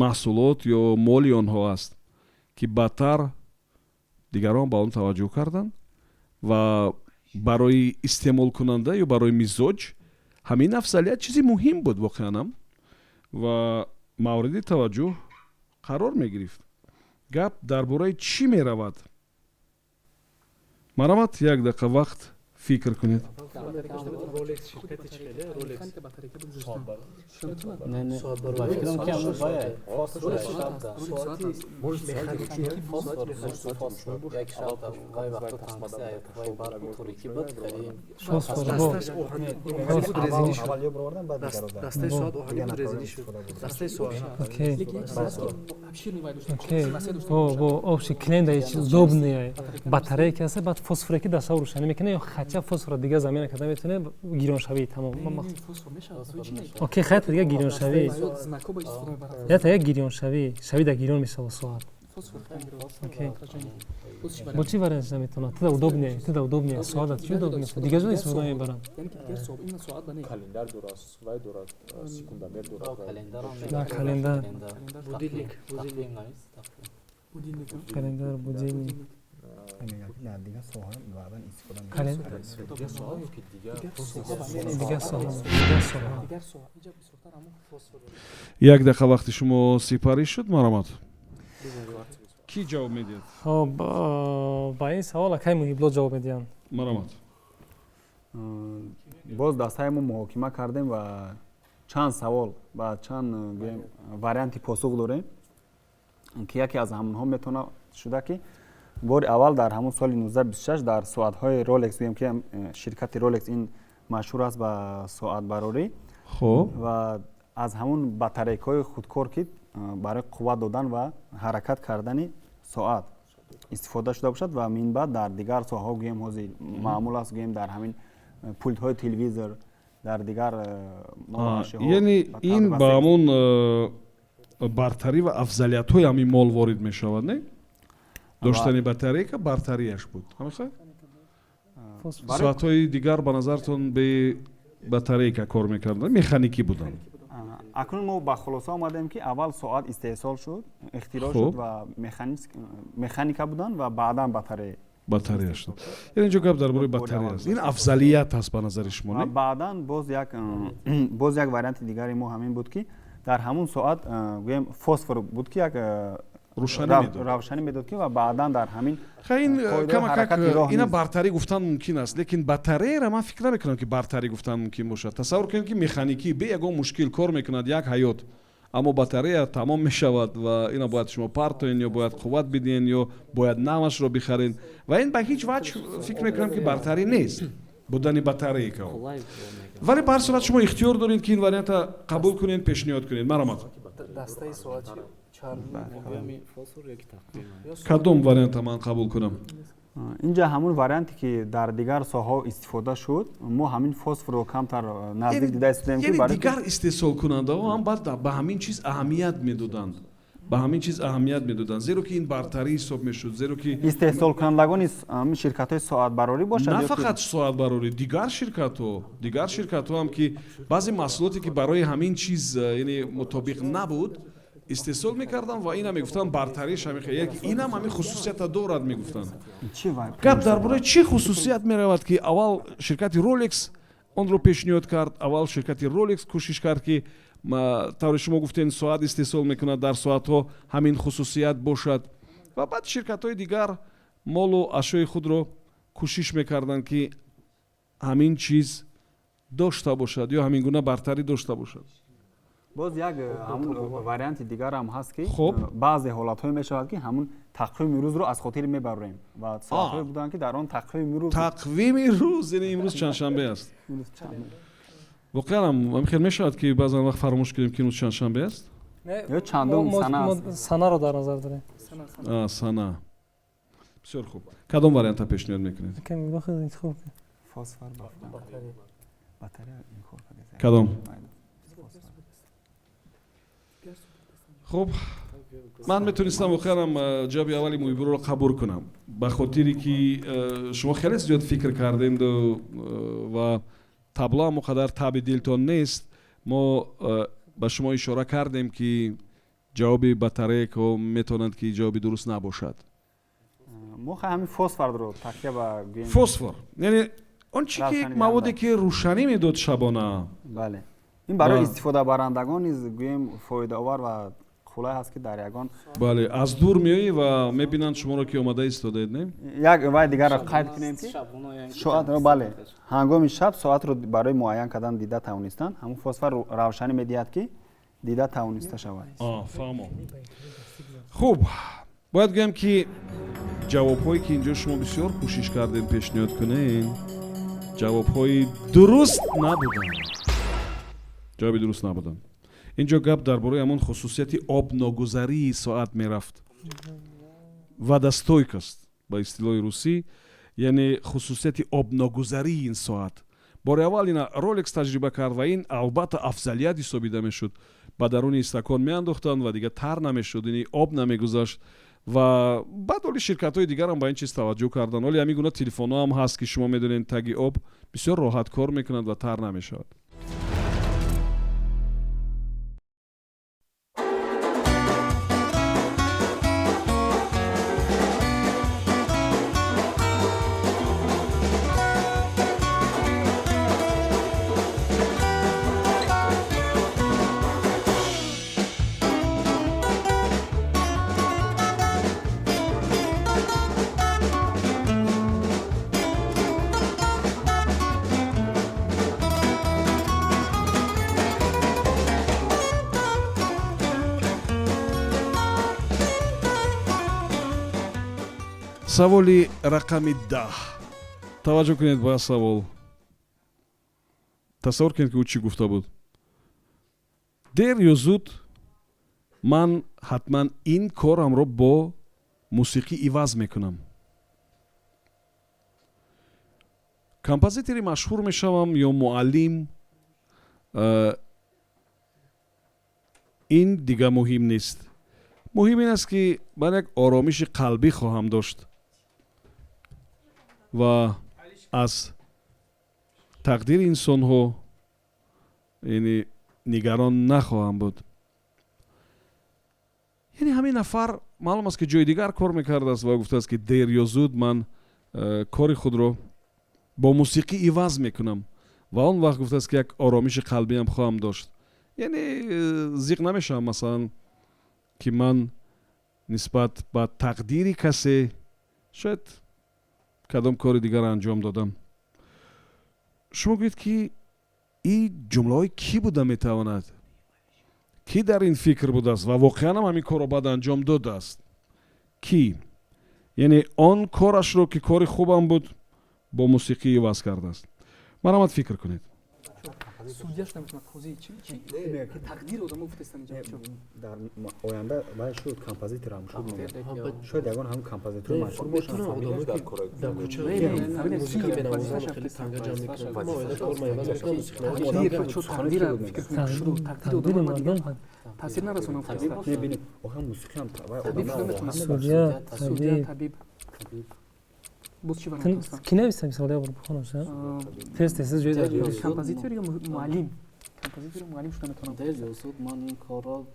маҳсулот ё моли онҳо аст, ки баъдтар дигарон ба он таваҷҷӯҳ карданд ва барои истеъмолкунанда ё барои мизоҷ ҳамин афзалият чизи муҳим буд воқеанам ва мавриди таваҷҷӯҳ қарор мегирифт. Гап дар бораи чӣ меравад? Марҳамат, як дақиқа вақт фикр кунед. Батарейка аст, баъд фосфоре ки дар сав рӯшанӣ мекунад ё хача фосфора дигар замина карда метавонад, гироншавӣ тамом. Окей, хайта дигар гироншавӣ. Ята як гироншавӣ, шавӣ дар гирон мешавад соат. Окей. Бо чӣ вариант наметавонад? Туда удобнее, туда удобнее, соат чӣ удобнее? Дигар ҷо истифода мебаранд. Календар дорад, вай дорад, секундомер дорад. Да, календар. Будильник, будильник. Календар, будильник. Дигар соҳа баъдан истифода Дигар соҳа. Як дақиқа вақти шумо сипарӣ шуд, марҳамат. Кӣ ҷавоб медиҳад? Хоб, ба ин савол акай Муҳибло ҷавоб медиҳанд. Марҳамат. Боз дастаи мо муҳокима кардем ва чанд савол ва чанд варианти посух дорем, ки яке аз ҳамонҳо метавонад шуда, ки Бори аввал дар ҳамон соли 1926 дар соатҳои Rolex, гӯем ки ширкати Rolex ин машҳур аст ба соатбарорӣ. Хуб. Ва аз ҳамон батарейкаҳои худкор, ки барои қувват додан ва ҳаракат кардани соат истифода шуда бошад, ва минбаъд дар дигар соҳаҳо, гӯем, ҳозир маъмул аст, гӯем, дар ҳамин пултҳои телевизор, дар дигар яъне ин ба ҳамон бартарӣ ва афзалиятҳои ҳамин мол ворид мешавад, не? Доштани батарейка бартарияш буд, ҳамихай? Соатҳои дигар ба назартон бе батарейка кор мекарданд, механикӣ буданд? Акнун мо ба хулоса омадем, ки аввал соат истеҳсол шуд, ихтироъ шуд ва механика буданд ва баъдан батарея. Батарея шуд. Яъне инҷо гап дар бораи батарея аст. Ин афзалият аст ба назари шумо, не? Баъдан боз як варианти дигари мо ҳамин буд, ки дар ҳамун соат, гӯем, фосфор буд, ки як равшанӣ медод, ки ва баъдан дар ҳамин ин камакак ина бартарӣ гуфтан мумкин аст, лекин батареяра ман фикр намекунам, ки бартарӣ гуфтан мумкин бошад. Тасаввур кунед, ки механикӣ бе ягон мушкил кор мекунад як ҳаёт, аммо батарея тамом мешавад ва ина бояд шумо партоен ё бояд қувват бидиҳен ё бояд навашро бихарен, ва ин ба ҳеҷ ваҷҳ фикр мекунам, ки бартарӣ нест будани батарейка. Вале ба ҳар сурат шумо ихтиёр доред, ки ин варианта қабул кунед, пешниҳод кунед. Маромад, кадом варианта ман қабул кунам? Инҷа ҳамун варианте, ки дар дигар соҳаҳо истифода шуд, мо ҳамин фосфорро камтар наздик дида истодем. Яъне дигар истеҳсолкунандаҳо ҳам баъд ба ҳамин чиз аҳамият медоданд, ба ҳамин чиз аҳамият медоданд, зеро ки ин бартарӣ ҳисоб мешуд, зеро ки Истеҳсолкунандагони ҳамин ширкатҳои соатбарорӣ бошад? На фақат соатбарорӣ, дигар ширкатҳо ҳам, ки баъзе маҳсулоте, ки барои ҳамин чиз, яъне мутобиқ набуд, истеҳсол мекарданд ва ина мегуфтанд, бартариш ҳамин, инам ҳамин хусусията дорад, мегуфтанд. Гап дар бораи чӣ хусусият меравад, ки аввал ширкати Rolex онро пешниҳод кард? Аввал ширкати Rolex кӯшиш кард, ки тавре шумо гуфтен, соат истеҳсол мекунад, дар соатҳо ҳамин хусусият бошад, ва баъд ширкатҳои дигар молу ашёи худро кӯшиш мекарданд, ки ҳамин чиз дошта бошад ё ҳамин гуна бартарӣ дошта бошад. Боз як ҳамун варианти дигарам ҳаст, ки баъзе ҳолатҳое мешавад, ки ҳамун тақвими рӯзро аз хотир мебарем, ва соатҳое буданд, ки дар он тақвими рӯз Тақвими рӯз, яъне имрӯз чандшанбе аст. Воқеан ҳам хел мешавад, ки баъзан вақт фаромӯш кунем, ки имрӯз чандшанбе аст? Ё чандум сана аст. Санаро дар назар дорем. Сана. Бисёр хуб. Кадом варианта пешниҳод мекунед? Фосфор. Кадом? Хуб, ман метонистам воқеанам ҷавоби аввали Муҳибуллоро қабул кунам, ба хотире ки шумо хеле зиёд фикр карденду ва табло ҳам он қадар таби дилтон нест. Мо ба шумо ишора кардем, ки ҷавоби батарейко метавонад, ки ҷавоби дуруст набошад. Мо ҳамин фосфорро такя ба Фосфор, яъне он чи ки маводе, ки рӯшанӣ медод шабона. Бале, ин барои истифодабарандагон низ, гӯем, фоидаовар ва қулай ҳаст, ки дар ягон Бале, аз дур меоӣ ва мебинанд шуморо, ки омада истодаед, не? Як вай дигарро қайд кунем, ки соатро, бале, ҳангоми шаб соатро барои муайян кардан дида тавонистанд, ҳамун фосфор равшанӣ медиҳад, ки дида тавониста шавад. Фаҳмо. Хуб, бояд гӯям, ки ҷавобҳое, ки инҷо шумо бисёр кӯшиш кардем пешниҳод кунем, ҷавобҳои дуруст набуданд, ҷавоби дуруст набуданд. Инҷо гап дар бораи ҳамон хусусияти обногузарии соат мерафт, водостойкость ба истилоҳи русӣ, яъне хусусияти обногузарии ин соат. Бори аввал ина Rolex таҷриба кард ва ин албатта афзалият ҳисобида мешуд. Ба даруни истакон меандохтанд ва дигар тар намешуд, яъне об намегузашт, ва баъд оли ширкатҳои дигарам ба ин чиз таваҷҷӯҳ карданд. Оли ҳамин гуна телефонҳо ҳам ҳаст, ки шумо медонед, таги об бисёр роҳат кор мекунад ва тар намешавад. Саволи рақами 10. Таваҷҷӯҳ кунед ба савол. Тасаввур кунед, ки ӯ чӣ гуфта буд: дер ё зуд ман ҳатман ин корамро бо мусиқӣ иваз мекунам, композитори машҳур мешавам ё муаллим, ин дига муҳим нест. Муҳим ин аст, ки ман як оромиши қалбӣ хоҳам дошт ва аз тақдири инсонҳо, яъне, нигарон нахоҳам буд. Яъне ҳамин нафар маълум аст, ки ҷои дигар кор мекардааст ва гуфтааст, ки дер ё зуд ман кори худро бо мусиқӣ иваз мекунам ва он вақт гуфтааст, ки як оромиши қалбиам хоҳам дошт, яъне зиқ намешавам, масалан, ки ман нисбат ба тақдири касе шояд кадом кори дигарро анҷом додам. Шумо гӯед, ки ин ҷумлаҳои кӣ буда метавонад, кӣ дар ин фикр будааст ва воқеан ҳам ҳамин корро баъд анҷом додааст? Кӣ, яъне, он корашро, ки кори хубам буд, бо мусиқӣ иваз кардааст? Марҳамат, фикр кунед. Судьяш наметавонад, қозӣ чи чи тақдири одамо гуфтестан. Дар оянда вай шуд композиторам шуд, шояд ягон ҳамн композитори машҳур бошад. Дар кӯча мусиқа менавозанд, хеле танга ҷамъ мекунанд. Ма оянда кор ма иваз мекунам, тақдири мардум таъсир нарасонам. Мебинед, охир мусиқиам Судья, судья, табиб, боз чӣ вариант? Ки нависта? Мисол, як бор бихонам. Тез, тез, ҷои. Композитор ё муаллим? Композитор, муаллим шуда метавонам. Дер ё зуд ман ин корро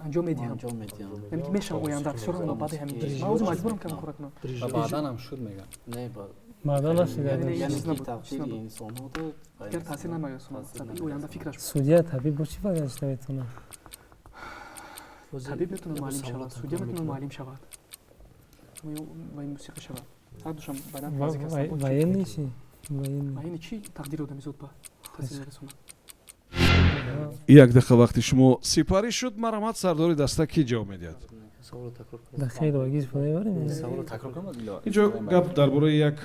анҷом медиҳам. Анҷом медиҳам. Яъне ки мешавам оянда бисёр баъди ҳамин ман ҳозир маҷбурам кам кора кунам. Ва баъдан ҳам шуд, мегӯям. Не, баъдан нашида. Яъне ки тақдири инсонҳоро дигар таъсир намерасонад, оянда фикраш. Судья, табиб, бо чӣ вариант шуда метавонад? Табиб метавонад муаллим шавад, судья метавонад муаллим шавад ва мусиқӣ шавад, ҳардушам. Военный чи? Военный чи тақдири одамизод ба таъсир мерасонад? Як дақиқа вақти шумо сипарӣ шуд. Марҳамат, сардори даста, кӣ ҷавоб медиҳад? Инҷо гап дар бораи як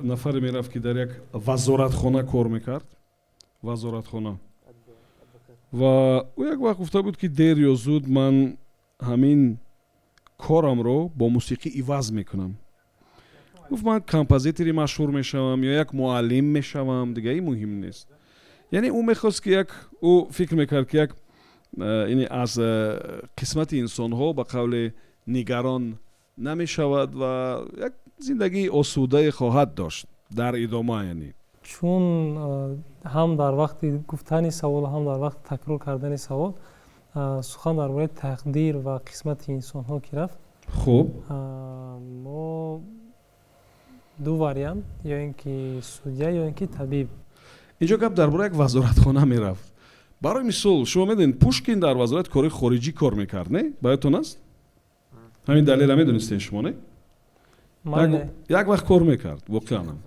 нафаре мерафт, ки дар як вазоратхона кор мекард, вазоратхона, ва ӯ як вақт гуфта буд, ки дер ё зуд ман ҳамин корамро бо мусиқӣ иваз мекунам. Гуфт, ман композитори машҳур мешавам ё як муаллим мешавам, дига ин муҳим нест. Яъне ӯ мехост, ки як, ӯ фикр мекард, ки як, яъне, аз қисмати инсонҳо, ба қавле, нигарон намешавад ва як зиндагии осудае хоҳад дошт дар идома, яъне. Чун ҳам дар вақти гуфтани савол, ҳам дар вақти такрор кардани савол сухан дар бораи тақдир ва қисмати инсонҳо ки рафт, хуб, мо ду вариант: ё ин ки судья, ё ин ки табиб. Инҷо гап дар бораи як вазоратхона мерафт. Барои мисол, шумо медонед, Пушкин дар вазорати корҳои хориҷӣ кор мекард, не? Ба ёдтон аст? Ҳамин далела медонистед шумо, не? Як вақт кор мекард воқеанам,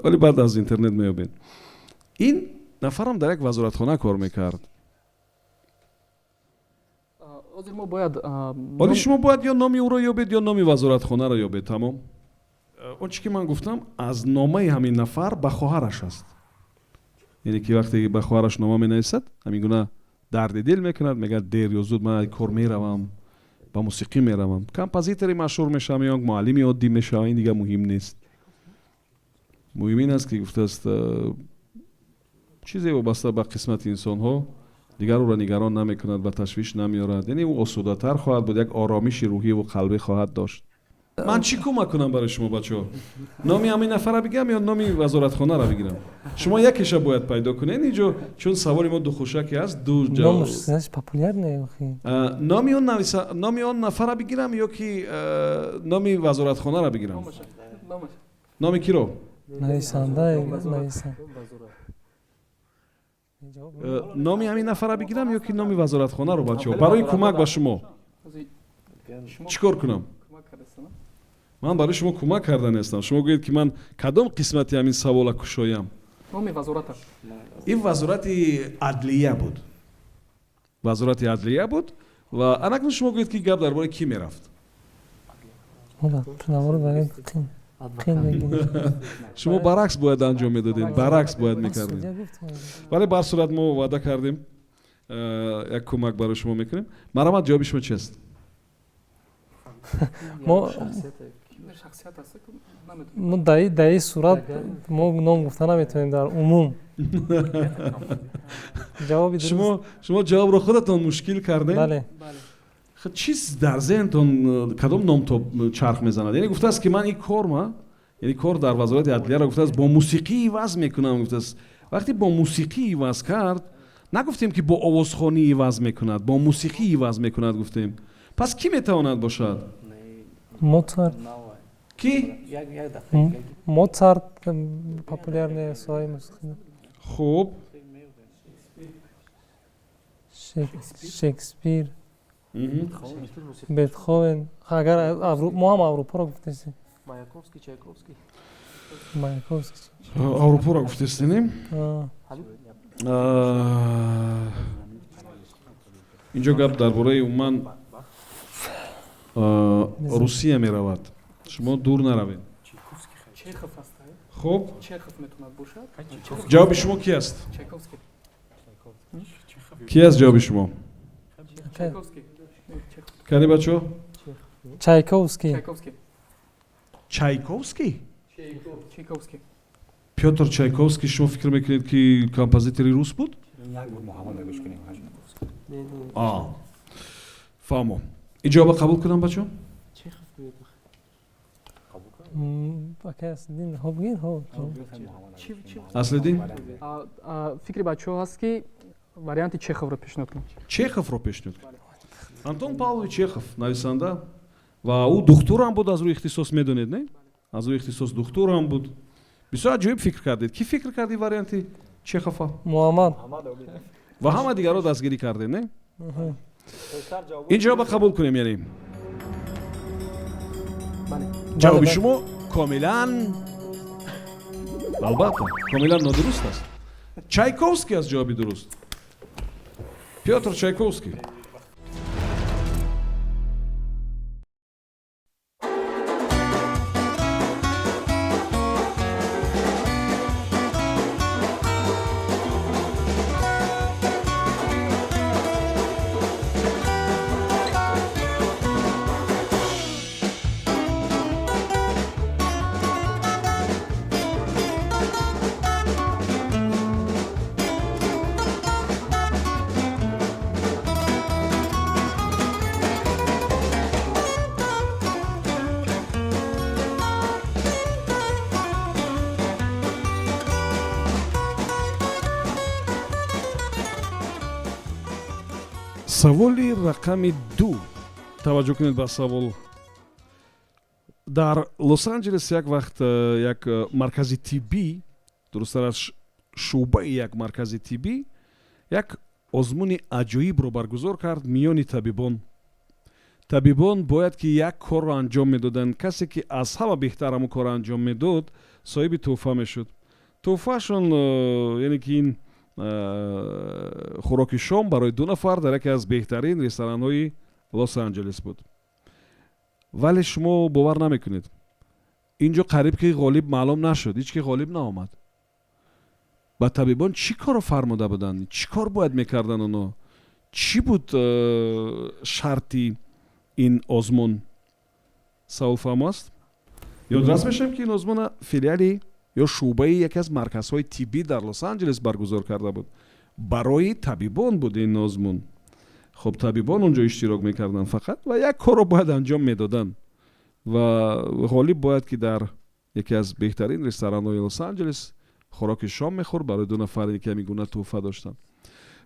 вале баъд аз интернет меёбед. Ин нафарам дар як вазоратхона кор мекард. Ҳозир мо бояд Оли шумо бояд ё номи ӯро ёбед, ё номи вазоратхонаро ёбед, тамом. Он чӣ ки ман гуфтам, аз номаи ҳамин нафар ба хоҳараш аст, яъне ки вақте ба хоҳараш нома менависад, ҳамин гуна дарди дил мекунад, мегӯяд, дер ё зуд ман кор меравам, ба мусиқӣ меравам, композитори машҳур мешавам ё муаллими оддӣ мешавам, ин дига муҳим нест. Муҳим ин аст, ки гуфтааст, чизе вобаста ба қисмати инсонҳо дигар ӯро нигарон намекунад, ба ташвиш намеорад, яъне ӯ осудатар хоҳад буд, як оромиши рӯҳиву қалбӣ хоҳад дошт. Ман чӣ кӯмак кунам барои шумо, бачаҳо? Номи ҳамин нафарро бигирам ё номи вазоратхонаро бигирам? Шумо якеша бояд пайдо кунед инҷо, чун саволи мо духушаке аст, ду. Номи он нафарро бигирам ё ки номи вазоратхонаро бигирам? Номи киро? Нависанда. Номи ҳамин нафарро бигирам ё ки номи вазоратхонаро? Бачаҳо, барои кӯмак ба шумо чӣ кор кунам? Ман барои шумо кӯмак карда нестам. Шумо гӯед, ки ман кадом қисмати ҳамин савола кушоям. Номи вазората. Ин вазорати адлия буд, вазорати адлия буд. Ва анакнун шумо гӯед, ки гап дар бораи кӣ мерафт. Шумо баръакс бояд анҷом медодед, баръакс бояд мекардед. Вале ба ҳар сурат мо ваъда кардем, як кӯмак барои шумо мекунем. Марҳамат, ҷавоби шумо чи аст? Мо дар ин сурат мо ном гуфта наметавонем дар умум. Шумо ҷавобро худатон мушкил кардем? Бале. Чиз дар зеҳнтон кадом ном то чарх мезанад? Яъне гуфтааст, ки ман ин корма, яъне кор дар вазорати адлияро гуфтааст, бо мусиқӣ иваз мекунам, гуфтааст. Вақте бо мусиқӣ иваз кард, нагуфтем, ки бо овозхонӣ иваз мекунад, бо мусиқӣ иваз мекунад гуфтем. Пас кӣ метавонад бошад? Моцарт. Кӣ? Моцарт популярный соҳаи мусиқӣ. Хуб. Шекспир. Бетховен. Агар мо ҳам Аврупоро гуфтестем. Маяковский, Чайковский. Маяковский. Аврупоро гуфтестем, не? Инҷо гап дар бораи умуман Русия меравад. Шумо дур наравед. Чехов аст. Хуб. Чехов метавонад бошад. Ҷавоби шумо ки аст? Чайковский. Ки аст ҷавоби шумо? Чайковский. Кани бачо? Чайковский. Чайковский? Чайковский. Пётр Чайковский, шумо фикр мекунед, ки композитори рус буд? Фаҳмо. Ин ҷавоба қабул кунам, бачо? Аслиддин? Фикри бачаҳо ҳаст, ки варианти Чеховро пешниҳод кунам. Чеховро пешниҳод кунам. Антон Павлович Чехов нависанда ва ӯ духтурам буд аз рӯи ихтисос, медонед, не? Аз рӯи ихтисос духтурам буд. Бисёр аҷоиб фикр кардед. Кӣ фикр карди варианти Чехова? Муҳаммад. Ва ҳама дигарро дастгирӣ кардед, не? Ин ҷавоба қабул кунем, яъне. Ҷавоби шумо комилан, албатта, комилан нодуруст аст. Чайковский аст ҷавоби дуруст. Пётр Чайковский. Саволи рақами 2. Таваҷҷӯҳ кунед ба савол. Дар Лос-Анҷелес як вақт як маркази тиббӣ, дурусттараш шӯъбаи як маркази тиббӣ, як озмуни аҷоибро баргузор кард миёни табибон. Табибон бояд ки як корро анҷом медоданд. Касе ки аз ҳама беҳтар ҳамун корро анҷом медод, соҳиби тӯҳфа мешуд. Тӯҳфаашон, яъне ки ин хӯроки шом барои 2 нафар дар яке аз беҳтарин ресторанҳои Лос-Анҷелес буд. Вале шумо бовар намекунед. Инҷо қариб ки ғолиб маълум нашуд, ҳеҷ ки ғолиб наомад. Ба табибон чӣ корро фармуда буданд? Чӣ кор бояд мекарданд оно? Чӣ буд шарти ин озмун? Савол фаҳмо аст? Ёдрас мешавем, ки ин озмуна филиали ё шӯъбаи яке аз марказҳои тиббӣ дар Лос-Анҷелес баргузор карда буд. Барои табибон буд ин озмун. Хуб, табибон онҷо иштирок мекарданд фақат ва як корро бояд анҷом медоданд ва ғолиб бояд ки дар яке аз беҳтарин ресторанҳои Лос-Анҷелес хӯроки шом мехӯрд барои 2 нафаре ки ҳамин гуна тӯҳфа доштанд.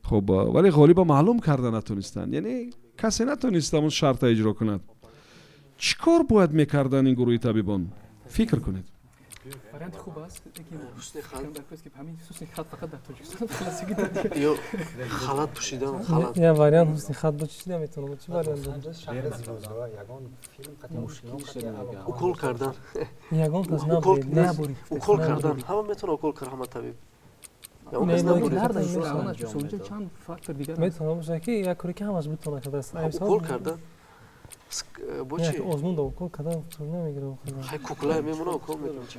Хуб, вале ғолиба маълум карда натонистанд, яъне касе натонист ҳамон шарта иҷро кунад. Чӣ кор бояд мекарданд ин гурӯҳи табибон? Фикр кунед. Варианти хуб аст, лекин ҳамин ҳусни хат фақат дар Тоҷикистон ё халат пӯшидан, халат. Я вариант ҳусни хат бо чӣ наметавонам, чӣ вариант буд? Укол кардан. Ягон кас набурид. Укол кардан. Ҳама метавонад укол кард, ҳама табиб. Чанд фактор дигар метавонам бошад, ки як коре ки ҳамаш битавонад кардааст. Укол кардан. Бо чи? Озмун да укол кардан намегирам. Хай, куклае мемона, укол мекунам, чи?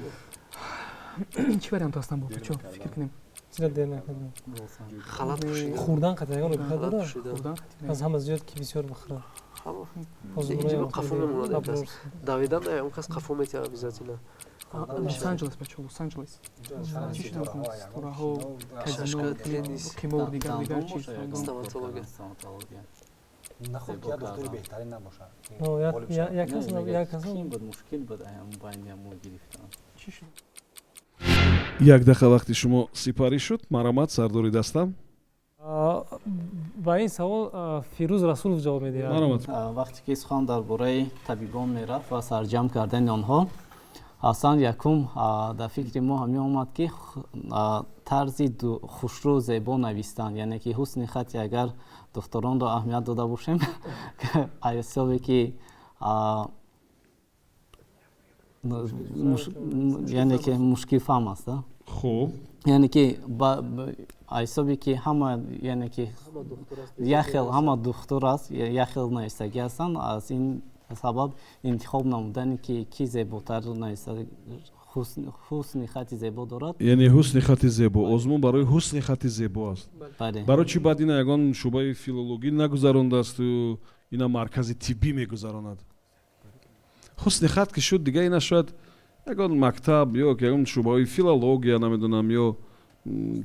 Чӣ вариантҳо ҳастанд, бо чо фикр кунем? Чира дер накардам. Халат пӯшидан. Хӯрдан қатъ ягон робита Халат дорад? пӯшидан. Хӯрдан? Аз ҳама зиёд ки бисёр бихӯрад. Ҳама. Инҷо қафо мемонад як кас. Давидан он кас қафо метиҳад обязательно. Лос Анҷелес, бачаҳо, Лос Анҷелес. Чӣ шуда метавонад? Ситораҳо, казино, Шашка, теннис. қимор, дигар дигар чиз. Стоматология. Стоматология. Наход ки як духтури беҳтарин набошад. Як кас, як кас. Буд, мушкил буд байни мо гирифтан. Чӣ шуд? Як дақиқа вақти шумо сипарӣ шуд. Марҳамат, сардори даста. Ба ин савол Фирӯз Расулов ҷавоб медиҳад. Марҳамат. Вақте ки сухан дар бораи табибон мерафт ва сарҷамъ кардани онҳо, ҳасан, якум дар фикри мо ҳамин омад, ки тарзи хушрӯ, зебо навистан, яъне ки ҳусни хати агар духтуронро аҳамият дода бошем, ҳисобе ки яъне ки мушкилфаҳм аст. Хуб. Яъне ки ҳисобе ки ҳама, яъне ки як хел, ҳама духтур аст, як хел навистагӣ ҳастанд, аз ин сабаб интихоб намудане ки ки зеботар нависта, ҳусни хати зебо дорад. Яъне ҳусни хати зебо, озмун барои ҳусни хати зебо аст? Бале. Барои чӣ баъд ина ягон шӯъбаи филологӣ нагузарондасту ина маркази тиббӣ мегузаронад? Ҳусни хат ки шуд, дига ина шояд ягон мактаб ё ягон шӯъбаҳои филология, намедонам, ё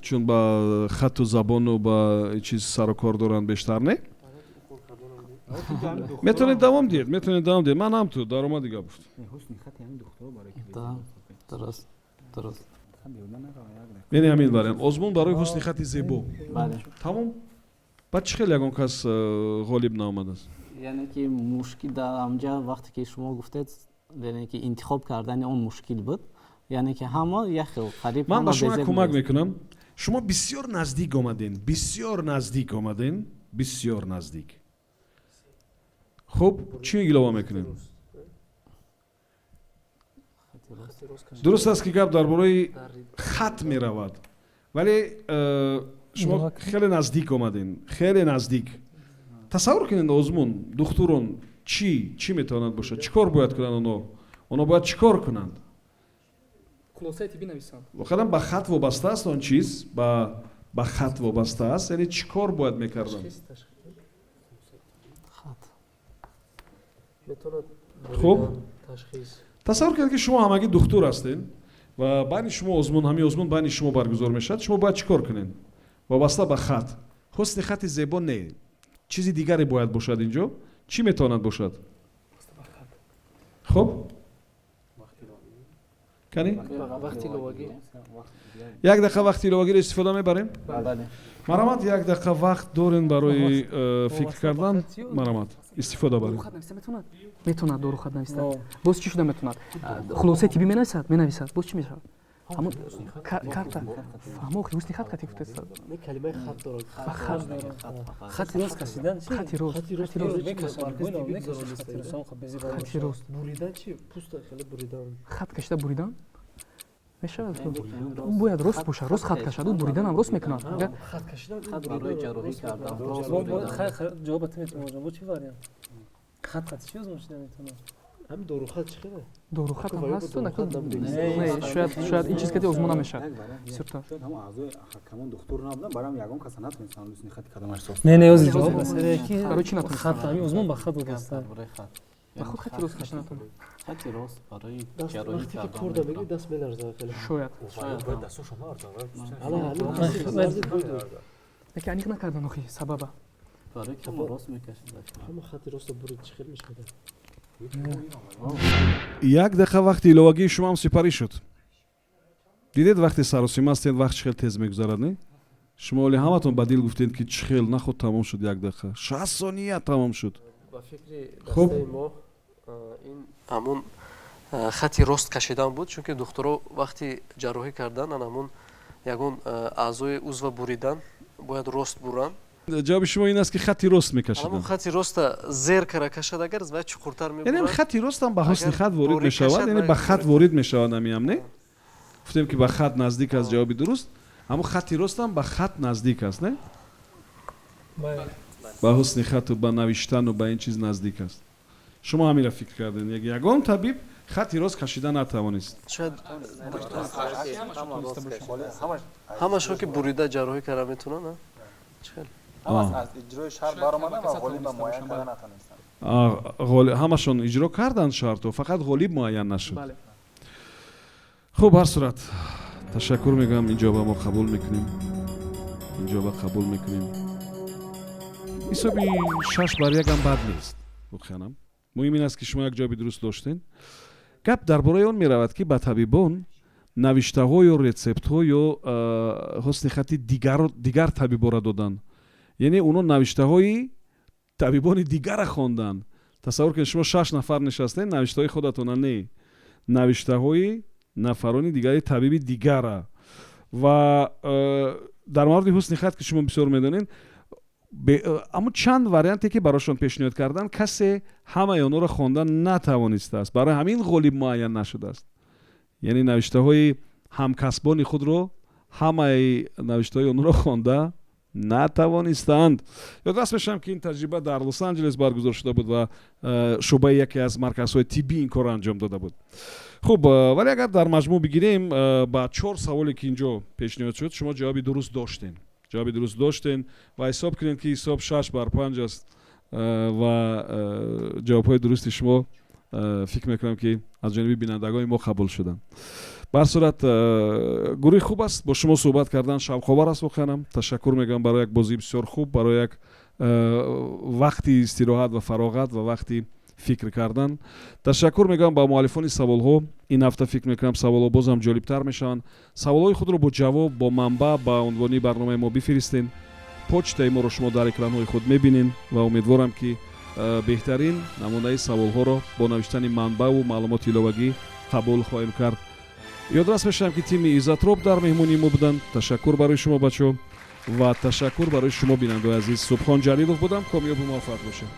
чун ба хатту забону ба чиз сару кор доранд бештар, не? Метавонед давом диҳед, метавонед давом диҳед. Ман ҳам ту даромади гап гуфт. Дуруст, дуруст. Яъне ҳамин вариант, озмун барои ҳусни хати зебо, тамом. Баъд чӣ хел ягон кас ғолиб наомадааст? Яъне ки мушкил дар ҳамҷа, вақте ки шумо гуфтед, яъне ки интихоб кардани он мушкил буд, яъне ки ҳама як хел қариб. Ман ба шумо як кӯмак мекунам. Шумо бисёр наздик омаден, бисёр наздик омаден, бисёр наздик. Хуб, чӣ илова мекунем? Дуруст аст, ки гап дар бораи хат меравад, вале шумо хеле наздик омаден, хеле наздик. Тасаввур кунед, озмун духтурон чӣ, чӣ метавонад бошад? Чӣ кор бояд кунанд онҳо? Онҳо бояд чӣ кор кунанд? Хулосаи тиббӣ нависанд. Воқеан ба хат вобаста аст он чиз, ба хат вобаста аст. Яъне чӣ кор бояд мекарданд? Хуб, тасаввур кунед, ки шумо ҳамагӣ духтур ҳастед ва байни шумо озмун, ҳамин озмун байни шумо баргузор мешавад. Шумо бояд чӣ кор кунед вобаста ба хат? Ҳусни хати зебо не, чизи дигаре бояд бошад инҷо. Чӣ метавонад бошад? Хуб, кани, як дақиқа вақти иловагиро истифода мебарем. Марҳамат, як дақиқа вақт дорем барои фикр кардан. Марҳамат, истифода барем. Метавонад дорухат нависта. Боз чӣ шуда метавонад? Хулосаи тиббӣ менависад, менависад. Боз чӣ мешавад? Ҳамон карта фаҳмо, ҳусни хат кати гуфтест. Калимаи хат дорад. Хати рост кашидан. Хати рост, хати рост. Буридан чи? Пуста хеле буридан. Хат кашида буридан мешавад. Бояд рост бошад, рост хат кашад. Ӯ буриданам рост мекунад. Хат кашидан. Барои ҷарроҳӣ кардан. Ҷавобат метавонам. Бо чӣ вариант хат хат чӣ озмун шуда метавонад? Ҳамин дорухат чӣ хеле? Дорухат ҳам ҳаст, шояд, шояд ин чиз кати озмун намешавад бисёртар. Ҳамон аъзои ҳакамон духтур набуданд, барои ягон каса натонистанд ҳусни хати кадомаш соз. Не, не, ози ҷавоб масъалае ки барои чӣ натонистанд? Хат, ҳамин озмун ба хат вобаста. Ба худ хати рост кашида натонад. Хати рост барои ҷарроҳӣ. Вақте ки корда мегирӣ, даст меларзад хеле. Шояд. Дастошон ларзад. Лекин аниқ накардан охи сабаба. Барои ки ҳама рост мекашид. Ҳама хати ростро бурид, чӣ хел мешавад? Як дақиқа вақти иловагии шумоам сипарӣ шуд. Дидед, вақте саросима ҳастед, вақт чӣ хел тез мегузарад, не? Шумо оли ҳаматон ба дил гуфтед, ки чӣ хел нахуд тамом шуд як дақиқа, 60 сония тамом шуд. Ба фикри дастаи мо, ин ҳамун хати рост кашидан буд, чунки духтуро вақти ҷарроҳӣ кардан, ан ҳамун ягон аъзои узва буридан, бояд рост буранд. Ҷавоби шумо ин аст, ки хати рост мекашиданд? Ҳамун хати роста зер кара кашад, агар вай чуқуртар мебурад. Яъне хати ростам ба ҳусни хат ворид мешавад, яъне ба хат ворид мешавад ҳамиам, не? Гуфтем, ки ба хат наздик аст ҷавоби дуруст. Ҳамун хати ростам ба хат наздик аст, не? Ба ҳусни хату ба навиштану ба ин чиз наздик аст. Шумо ҳаминро фикр кардем, ягон табиб хати рост кашида натавонист. Шояд ҳамашон ки бурида ҷарроҳӣ карда метавонанд. Ҳамашон иҷро карданд шарту, фақат ғолиб муайян нашуд. Хуб, ҳар сурат ташаккур мегӯям. Инҷоба мо қабул мекунем, инҷоба қабул мекунем. Ҳисоби 6-1 ҳам бад нест воқеанам. Муҳим ин аст, ки шумо як ҷавоби дуруст доштед. Гап дар бораи он меравад, ки ба табибон навиштаҳо ё рецептҳо ё ҳусни хати дигар табибора доданд, яъне онҳо навиштаҳои табибони дигара хонданд. Тасаввур кунед, шумо шаш нафар нишастед, навиштаҳои худатона не, навиштаҳои нафарони дигари табиби дигара. Ва дар мавриди ҳусни хат, ки шумо бисёр медонед, аммо чанд варианте ки барошон пешниҳод карданд, касе ҳамаи онҳоро хонда натавонистааст, барои ҳамин ғолиб муайян нашудааст. Яъне навиштаҳои ҳамкасбони худро, ҳамаи навиштаҳои онҳоро хонда натавонистанд. Ёдрас мешавам, ки ин таҷриба дар Лос Анҷелес баргузор шуда буд ва шӯъбаи яке аз марказҳои тиббӣ ин корро анҷом дода буд. Хуб, вале агар дар маҷмӯъ бигирем, ба чор саволе ки инҷо пешниҳод шуд, шумо ҷавоби дуруст доштем, ҷавоби дуруст доштем ва ҳисоб кунед, ки ҳисоб 6-5 аст ва ҷавобҳои дурусти шумо, фикр мекунам, ки аз ҷониби бинандагони мо қабул шуданд. Ба ҳар сурат, гурӯҳи хуб аст, бо шумо суҳбат кардан шавқовар аст воқеанам. Ташаккур мегӯям барои як бозии бисёр хуб, барои як вақти истироҳат ва фароғат ва вақти фикр кардан. Ташаккур мегӯям ба муаллифони саволҳо. Ин ҳафта, фикр мекунам, саволҳо бозам ҷолибтар мешаванд. Саволҳои худро бо ҷавоб, бо манбаъ ба унвони барномаи мо бифиристен. Почтаи моро шумо дар экранҳои худ мебинед ва умедворам, ки беҳтарин намунаи саволҳоро бо навиштани манбаъу маълумоти иловагӣ қабул хоҳем кард. Ёдрас мешавам, ки тими Изотроп дар меҳмонии мо буданд. Ташаккур барои шумо, бачаҳо, ва ташаккур барои шумо, бинандаои азиз. Субҳон Ҷалилов будам. Комёбу муваффақ бошед.